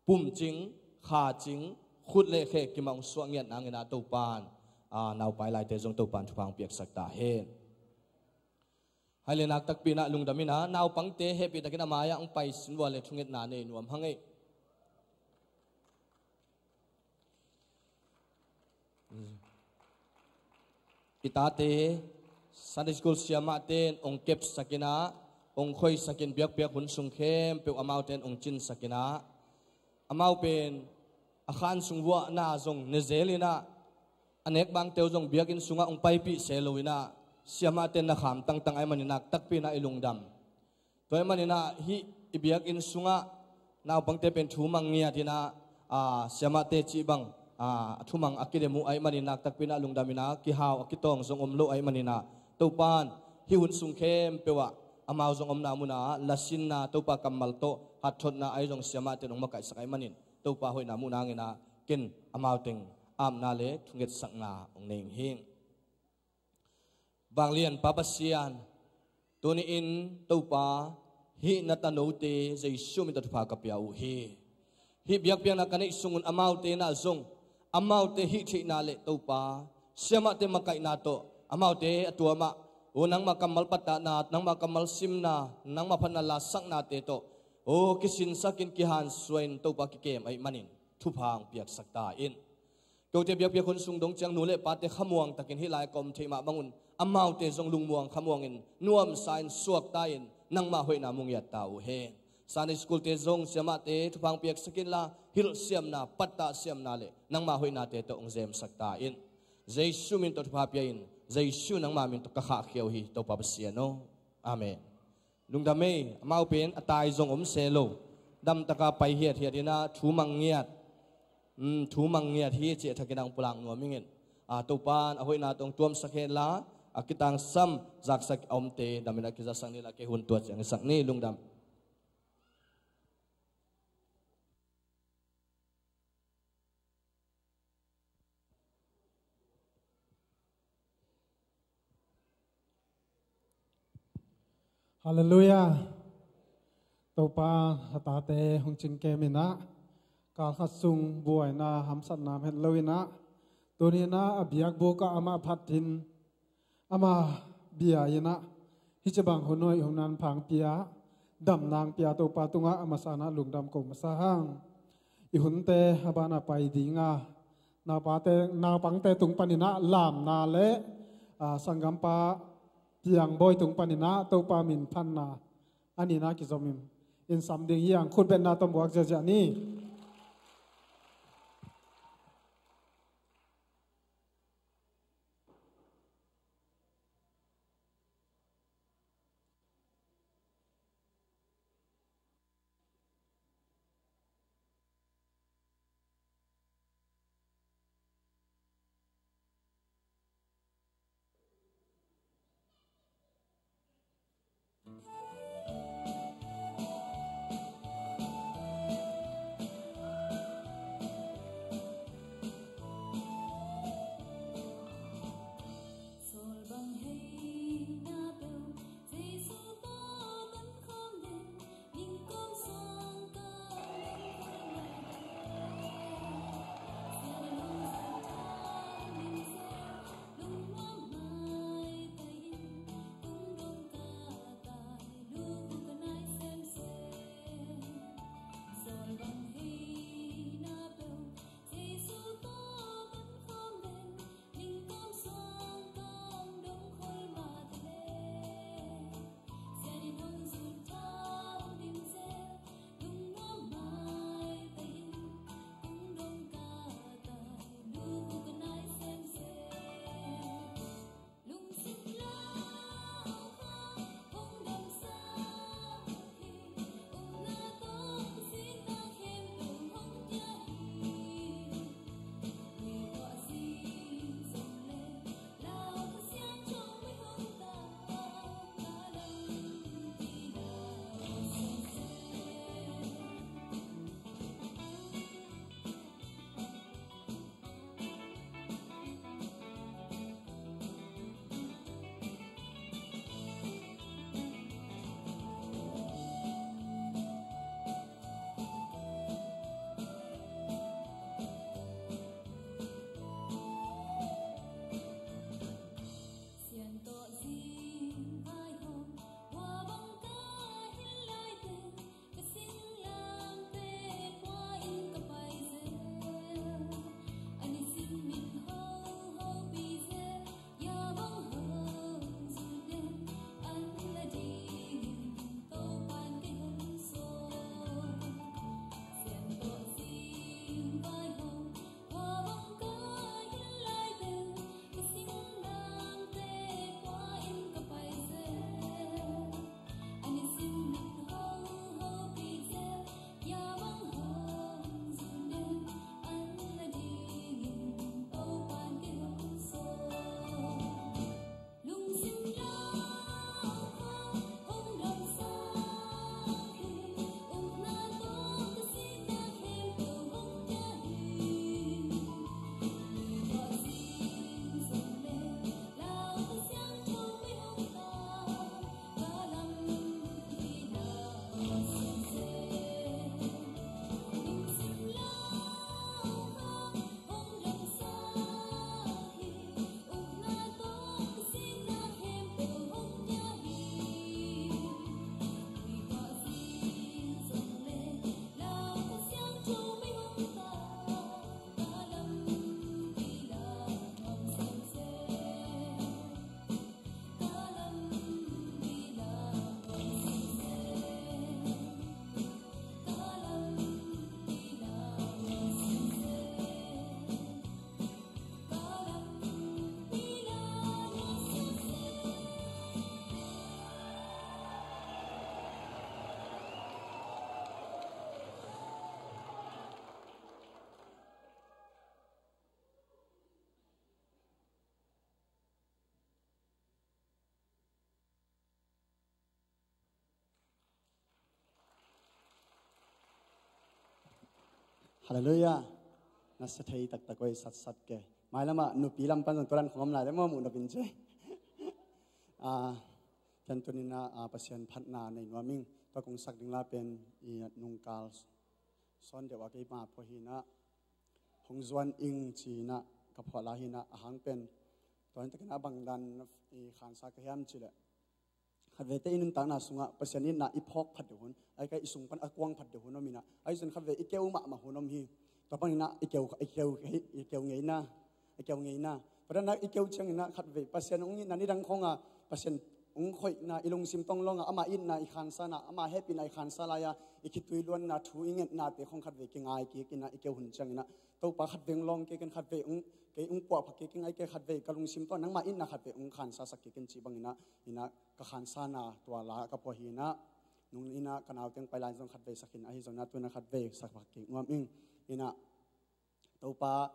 pumcing, khacing, khut le khe kimah hong suah ngiat nanginah Topa in, aa, naupai laite zong Topa in thupha hong piaksak ta hen. Hai le nak takpi inah lungdam inah, naupangte hehpihtakin a mai-ah hong pai sin vua le thungetna nei nuam hang ei. I tate, Sunday School siamahte in hong kepsak inah, hong khoisak in biakpiak hun sung khempeuh amaute in hong cinsak inah, amau pen a khan sung vuahna zong ne zel inah, a nekbangte uh zong biakinn sungah hong paipih se lo inah, siamahte in na kham tangtang ahih manin nak takpi inah i lungdam. Tua ahih maninah hih i biakinn sungah naupangte pen thumang ngiat inah, aa, siamahte cih bang, aa, a thumang a kidem uh ahih manin nak takpi inah lungdam inah, kihau a kitawng zong om lo ahih maninah, Topa in hih hun sung khempeuh ah amau zong omna munah lasinna, Topa kammal tawh hathotna ahi zong siamahte in hong makaihsak ahih manin, Topa hoihna muh nanginah ken amau teng apna le thungetsakna hong nei ing hi. Vanglianpa Pasian, tuni-in Topa, hih na tanote Jesu min tawh thupha ka pia uh hi. Hih biakpiakna ka neih sungun amaute inah zong, amaute hih theihna le Topa, siamahte makaihna tawh, amaute a tuamah, aw nangmah kammal pattahna, nangmah kammal simna, nangmah phatna lasaknate tawh, aw kisinsakin kihansuahin Topa kikem ahih manin thupha hong piaksak ta in. Kote biakpiak hun sung dong ciang nu le pate khamuang takin hih lai ka om theih mah bangun, amaute zong lungmuang khamuangin nuamsa in suakta in nangmah hoihna mu ngiat ta uh hen. Sunday School-te zong siamahte thupha hong piaksak inla, hilh siamna, pattah siamna le nangmah hoihnate tawh hong zemsak ta in. Jesu min tawh thupha pia in, Jesu nangmah min tawh ka khahkhia uh hi, Topa Pasian aw. Amen. Lungdam ei, amau pen a tai zong om se lo. Damtaka pai hiathiat inah, thumang ngiat. Um, thumang ngiat hi cih a thakin hong pulak nuam ing in. A, Topa in a hoihna tawh hong tuamsak henla, a kitangsam zaksak a omte dam inah kizasak ni la, kei hun tua ciang hisak ni, lungdam. Halleluiah. Topa a tate hong cingkem inah, kalkhat sung buaina hamsatna om het lo inah, tuni inah a biakbuk ah amah phatin, ama bia inah, hih ci bang hun hoih hun hampha hong pia, damna hong pia Topa tungah a masa inah lungdam ko masa hang. I hunte a banah pai ding a, naupate, naupangte tung paninah lamna le, a, sanggampa Piangbawi tung paninah Topa min phatna a nihna kizom in, in sam ding hi hang, khutbetna tawh buak ziahziah ni. Halleluiah. Na sia thei taktak oi, satsat ke. Mailamah nupi lam pan zong tua dan khong om lai le maw, muh nopin ci. Ah, ken tuninah, ah, Pasian phatna nei nuam ing. Tua kong sak ding la pen i nungkal sawn deuh a keima phuah hinah, hong zuan ing cinah ka phuah la hinah, a hang pen tua hin takinah bang dan i khansa ka hiam cileh, khatvei te i nuntakna sungah Pasian itna i phawk phat deuh hun, ahih kei i sung pan a kuang phat deuh hun om inah, ahi zong khatvei i keu mahmah hun om hi. Tua paninah i keu, i keu, i keu ngeina, i keu ngeina. Tua danah i keu cianginah khatvei Pasian hong itna nidang khonga, Pasian hong khoihna i lungsim tong lawnga, ama itna i khansa na, ama hehpihna i khansa lai-a, i khitui luanna thu i ngetnate khong khatvei kingai kik inah i keu hun cianginah, Topa khatvei hong lawng kik in, khatvei hong, kei hong puahpha kik in, ahih kei khatvei ka lungsim tawh nangma itna khatvei hong khansasak kik in cih banginah, inah ka khansana tua la ka phuah hinah, nung inah ka nau teng pai lai zong khatvei sak in, ahi zong na tu inah khatvei sak pha kik nuam ing. Inah Topa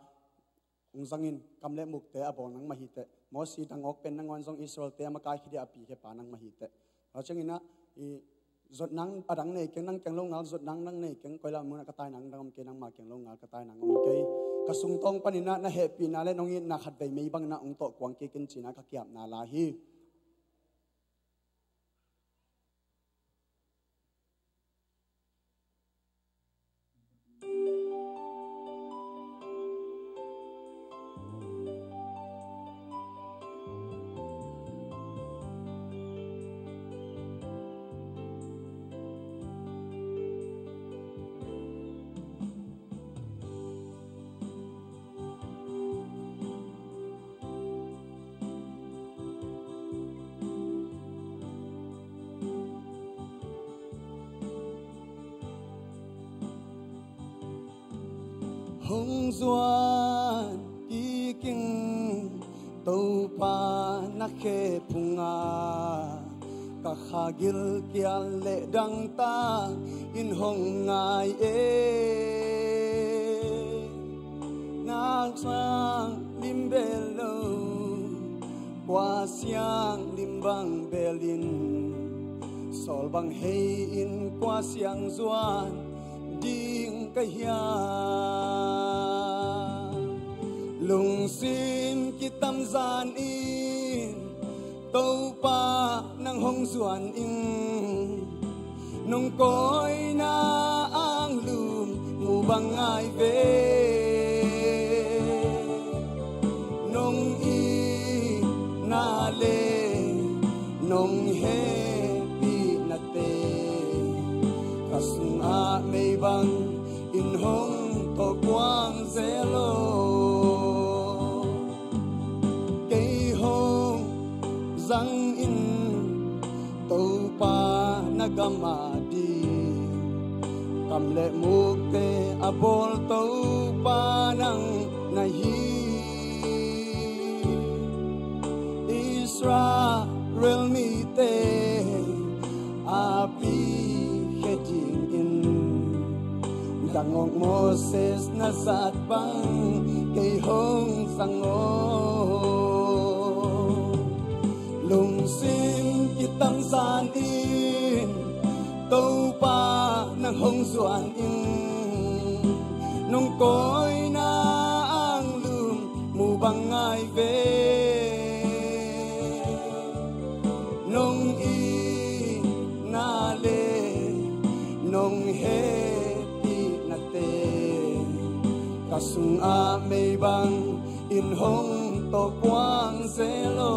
hong zangin kam le mukte a bawl nangmah hi teh. Mosi dang awk pen nangawn zong Israelte a makai khit dia a pikhia pa nangmah hi teh. Tua cianginah i zot nang a dang nei keng, nang kiang lo ngal zot nang dang nei keng, koi lam munah ka tai nang dang om kei, nangma kiang lo ngal ka tai nang om kei. Ka sungtawng paninah na hehpihna le nong itna khatvei mei banginah hong tawh kuang kik in cinah ka kiapna la hi. Hong zuan kik ing, Topa na khe phunga ka kha gilkial le dangtak in hong ngai e. Nak sang lim bel lo, kua siang lim bang belin, sawl bang hei in kua siang zuan ding ka hiam? Lungsim kitamzan in Topa nang hong zuan ing, nong kawina ang lum mu bang ngai ve. Nong itna le nong hehpihnate ka sungah mei bang in hong tawh kuang zel lo. Kei hong zang in, Topa na gam a ding kam le mukte a bawl Topa nang na hi. Israel mite a pikhia dingin dang awk Moses na zat bang kei hong zang aw. Lungsim kitamzan in Topa nang hong zuan ing, nong kawina ang lum mu bang ngai ve. Nong itna le nong hehpihnate ka sungah mei bang in hong tawh kuang zel lo.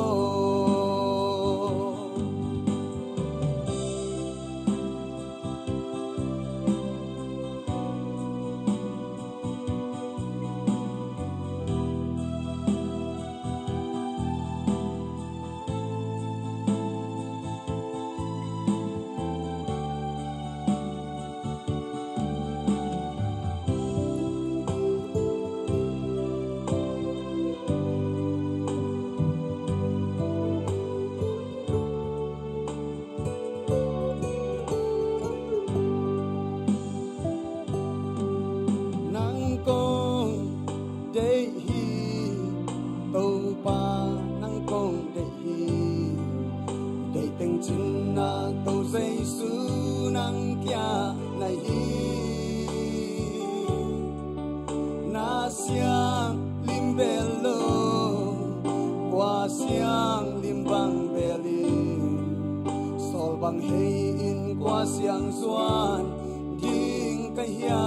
siang zuan ding ka hia?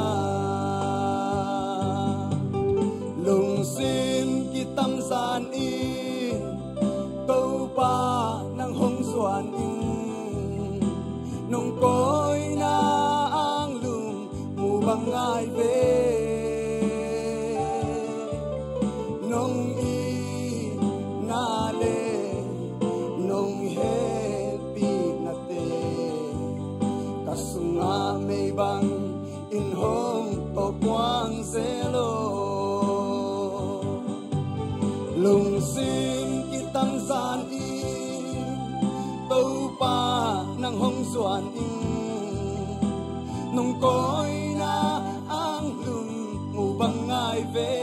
Lungsim kitamzan in Topa nang hong zuan in, nong kawina ang lung mu bang ngai ve. Nong itna le nong hehpihnate ka sungah mei bangin hong tawh kuang zel aw. Lungsim kitamzan in Topa nang hong zuan in, nong kawina ang lung mu bang ngai ve.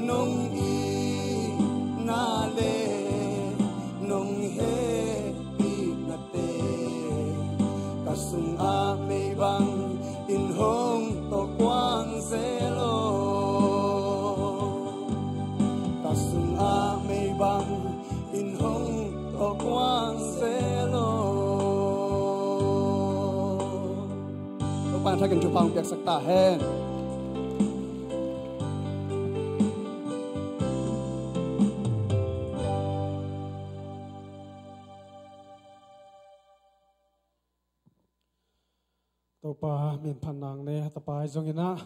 Nong itna le nong hehpihnate ka sungah mei bangin hong tawh kuang zel aw. Ka sungah mei bangin hong tawh kuang zel aw. Topa in a thakin thupha hong piaksak ta hen. Topa min phat nang ne, a tapa ahi zongin ah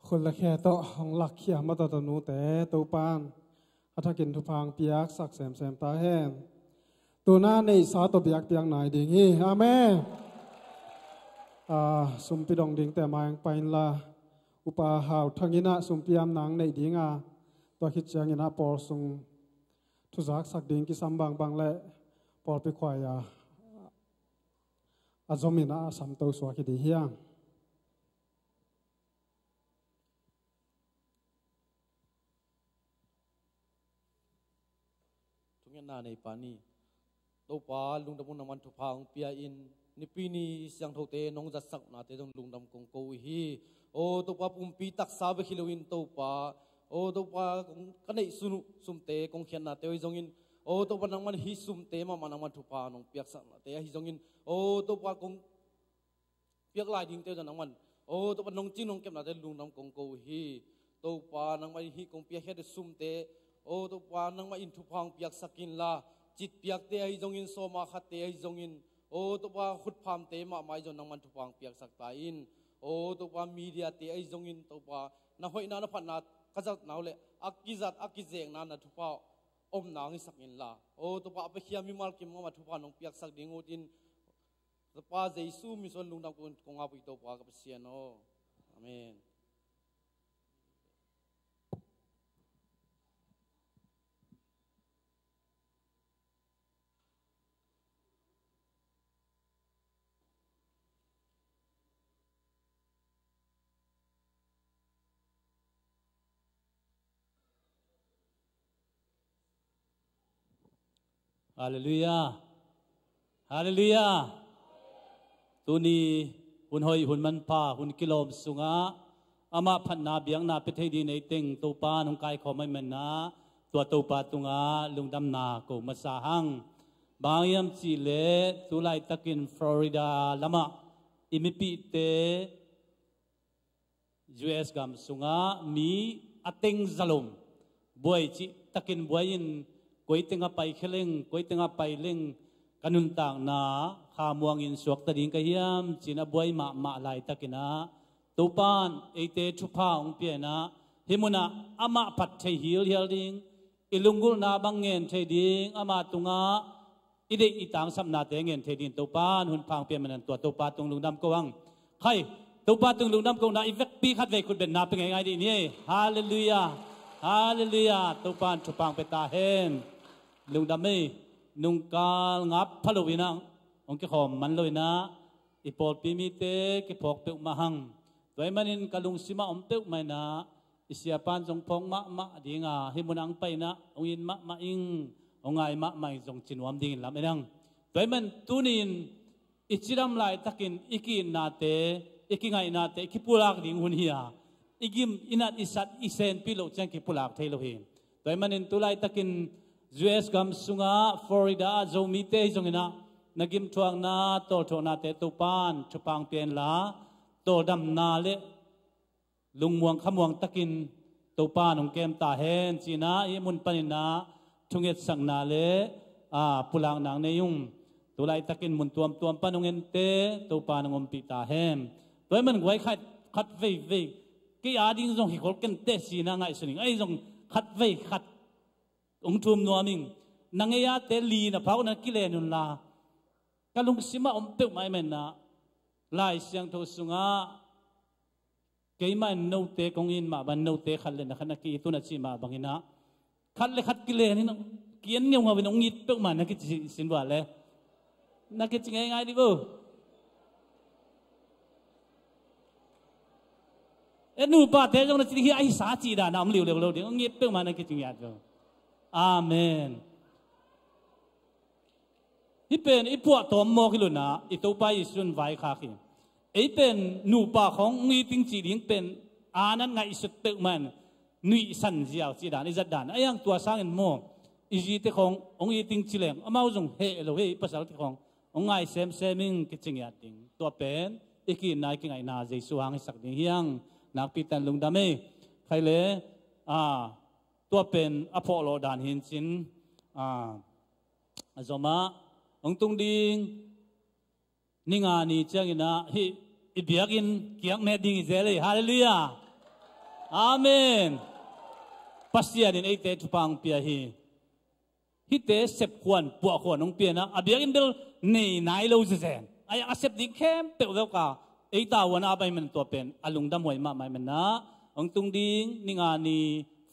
khut le khe tawh hong lakkhia a tawh tanu te Topa in a thakin thupha hong piaksak semsem ta hen. Tuna neihsa tawh biakpiak nai ding hi. Amen. Ah, sumpi dong dingte mai hong pai inla, Upa Hau Thang in ah sumpi amna hong neih ding a, tua khit ciangin ah pawl sung thuzaksak ding kisam bangbang le pawlpi khuai a a zom in ah a samto suak hi ding hi hang. Thungetna nei pa ni. Topa lungdam ung, nangman thupha hong pia in, nipi ni siangthote nong zatsak nate zong lungdam kong ko uh hi. O Topa, pumpi taksa bek hi loin Topa, o Topa, kong ka neih sun uh sumte kong khiatnate uh hi zongin, o Topa, nangman hih sumte mahmah nangman thupha nong piaksaknate ahi zongin, o Topa, kong piak lai dingte uh zong nangman, o Topa, nong cing nong kepnate lungdam kong ko uh hi. Topa, nangmah in hih kong piakkhiate sumte, o Topa, nangmah in thupha hong piaksak inla, citpiakte ahi zongin, sawma khatte ahi zongin, o Topa, khutphamte mahmah ahi zong nangman thupha hong piaksak ta in. O Topa, mediate ahi zongin, Topa, na hoihna na phatna ka zatna uh leh a kizat a kizekna na thupha omna hong hisak inla, o Topa, a piakhia mimal kim mahmah thupha nong piaksak ding uh in, Topa Jesu min suang lungdam kong, kong ap uh hi Topa ka Pasian aw. Amen. Halleluiah. Halleluiah. Tuni hun hoih, hun manpha, hun kilawm sungah amah phatna biakna pia thei ding neiteng Topa in hong kaikhawm ahih manin ah, tua Topa tungah lungdamna ko masa hang. Bang hang hiam cih leh tu laitakin Florida lamah i mipihte U S gam sungah mi a teng zalom buai cih takin buai in, koi tengah paikhia leng, koi tengah pai leng ka nuntakna kha muangin suakta ding ka hiam ci-in a buai mahmah laitakin ah, Topa in eite thupha hong pia in ah, hih munah amah phat thei hilhial ding, i lunggulhna bang ngen thei ding, ama tungah i deih i tangsapnate ngen thei dingin Topa in hun pha hong pia manin tua Topa tung lungdam ko hang. Khai, Topa tung lungdam kohna i vekpi khatvei khut bengna pia ngeingai dih ni ei. Halleluiah. Halleluiah. Topa in thupha hong pia ta hen. Lungdam ei. Nungkal ngap pha lo in ah, hong kikhawm man lo in ah, i pawlpi mite kiphawk peuhmah hang. Tua ahih manin ka lungsimah om peuhmah in ah, i siapa in zong phawk mahmah ding a, hih munah hong pai in ah hong it mahmah ing, hong ngai mahmah ing zong ci nuam dingin lam en hang. Tua ahih manin tuni-in i cidam laitakin i ki-itnate, i kingaihnate kipulak ding hun hi a, i gim, i nat, i sat, i senpih loh ciang kipulak thei lo hi. Tua ahih manin tu laitakin U S gam sungah Florida ah Zomite hi zonginah na gimthuakna tawlthuaknate Topan thupha hong pia inla, tawldamna le lungmuang khamuang takin Topan hong kem ta hen. Cinah hih mun paninah thungetsakna le aa pulakna hong nei ung. Tulaitakin mun tuamtuam pan hong ente, Topan hong ompih ta hen. Tua hi man guai khat, khat veivei kei a ding zong hi khol kenteh cinah ngaihsun ing. Ahi zong khat vei khat hong thum nuam ing. Na ngei ate li na phak uh na kilen unla, ka lungsimah om peuhmah hi manah Lai Siangtho sungah keimah in note kong it mah bang, note khat le na khat na ki-it un a cih mah banginah khat le khat kilen in, ki-en ngeungau in hong it peuhmah na kici sin vua le na kici ngeingai dih bo. E nupate zong na ci ding hi, ahi sa cih dan a om liuliu lo ding, hong it peuhmah na kici ngiat lo. Amen. Hih pen i puahtawm mawk hi lo-in ah i Topa Jesu in vaikhak hi. Ei pen nupa khawng hong it ing cih ding pen a nan ngaihsut peuhmah in nuihsan ziau cih dan i zat dan. Ahi hang tua sangin maw, i zite khawng hong it ing ci leng amau zong heh lo hi, i pasalte khawng hong ngai semsem ing kici ngiat ding. Tua pen i ki-itna i kingaihna Jesu hang hisak ding hi hang. Nakpi takin lungdam ei. Khai le, aa, tua pen a phawhlawh dan hi in cin, aa, a zomah hong tung ding ni nga ni cianginah hih i biakinn kiakmet ding hi zel ei. Halleluiah. Amen. Pasian in eite thupha hong pia hi. Hihte sepkhuan puahkhuan hong pia inah a biakinn bel nei nai lo zezen. Ahi hang a sep ding khempeuh veuka ei tavuan a bai man tua pen a lungdam huai mahmah hi manah hong tung ding ni nga ni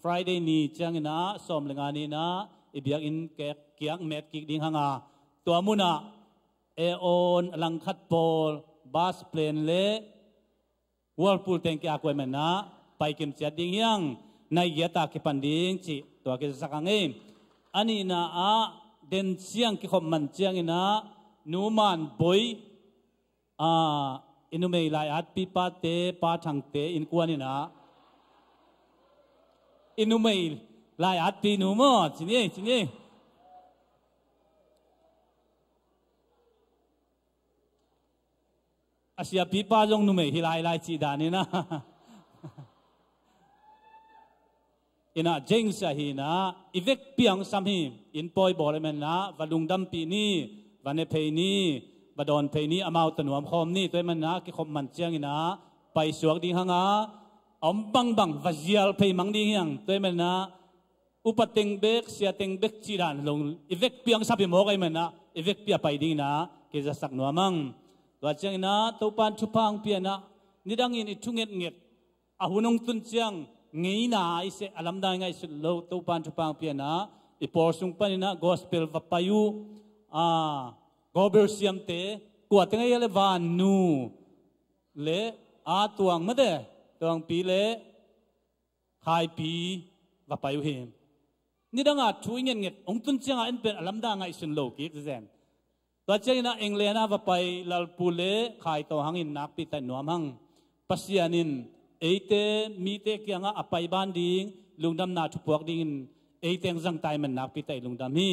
Friday ni cianginah sawm le nga ni inah i biakinn kiak, kiakmet kik ding hanga, tua munah aircon a langkhat pawl, bus, plane le Whirlpool teng kia kuai manah paikim ciat ding hi hang. Nai giata kipan ding cih tua kizasak hang ei. A nihna ah den ciang kikhop man cianginah Nu Man Boi, aa, i numei lai-atpi pate, Pa Thangte innkuan inah i numei lai-atpi nu maw, ci ni ei, ci ni ei. A siapipa zong numei hi lailai cih dan inah inah James ahi inah i vekpi a hong sam hi. Inn pawi bawl hi manah va lungdampih ni, va ne phei ni, va dawn phei ni, amau tawh nuam khawm ni. Tua hi manah kikhop man cianginah paisuak ding hanga, a om bangbang va zial phei mang ding hi hang. Tua hi manah upa teng bek, sia teng bek cih dan lo, i vekpi a hong sap hi mawk ahi manah i vekpi a pai dinginah kizasak nuam hang. Tua cianginah Topan thupha hong pia inah nidangin i thungetnget a hun hong tun ciang ngeina i seh a lamdang i ngaihsut lo, Topan thupha hong pia inah i pawl sung paninah gospel va pai uh, aa, Gobel Siamte, kuate ngei a le Vannu le, aa, Tuang mate, Tuangpi le Khaipi va pai uh hi. Nidanga thu i ngetnget hong tun cianga en pen a lamdang ngaihsun lo kik zezen. Tua cianginah England ah va pai Lalpu le Khai Tawh hangin nakpi takin nuam hang. Pasian in eite mite kiangah a pai ban ding, lungdamna thupuak dingin eite hong zangtai man nakpi takin lungdam hi.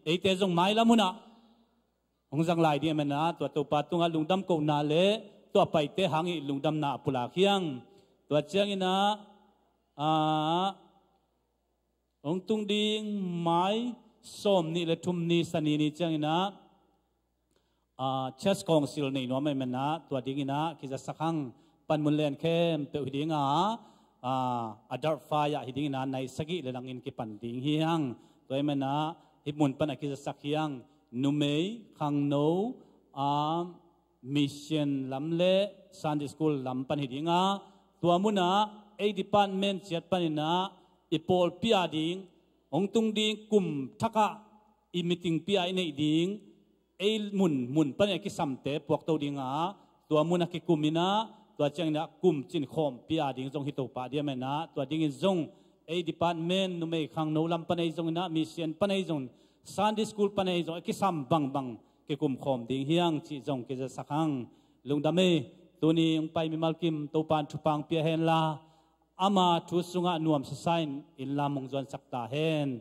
Eite zong mailam hunah hong zang lai ding a manah tua Topa tungah lungdam kohna le tua paite hangin lungdamna a pulak hi hang. Tua cianginah, aa, hong tung ding May sawm nih le thum ni Sani ni cianginah, aa, Church Council nei nuam ahi manah tua dinginah kizasak hang. Panmun len khempeuh hi dinga, aa, a darhfai ah hi dinginah nai sagih le langin kipan ding hi hang. Tua hi manah hih mun pan a kizasak hi hang. Numei, khangno, aa, mission lam le Sunday school lam pan hi dinga, tua munah ei department ciat paninah i pawlpi a ding hong tung ding kum thakah i meetingpi a i neih ding ei mun mun panin a kisamte puakto dinga, tua mun a kikum inah tua cianginah kum cin khawmpi a ding zong hi to pah ding a manah tua dingin zong ei department, numei, khangno lam pan ahi zonginah, mission pan ahi zong, Sunday school pan ahi zong a kisam bangbang kikum khawm ding hi hang cih zong kizasak hang. Lungdam ei. Tuni hong pai mimal kim Topan thupha hong pia henla, ama thu sungah nuamsa sa-in inn lam hong zuansak ta hen.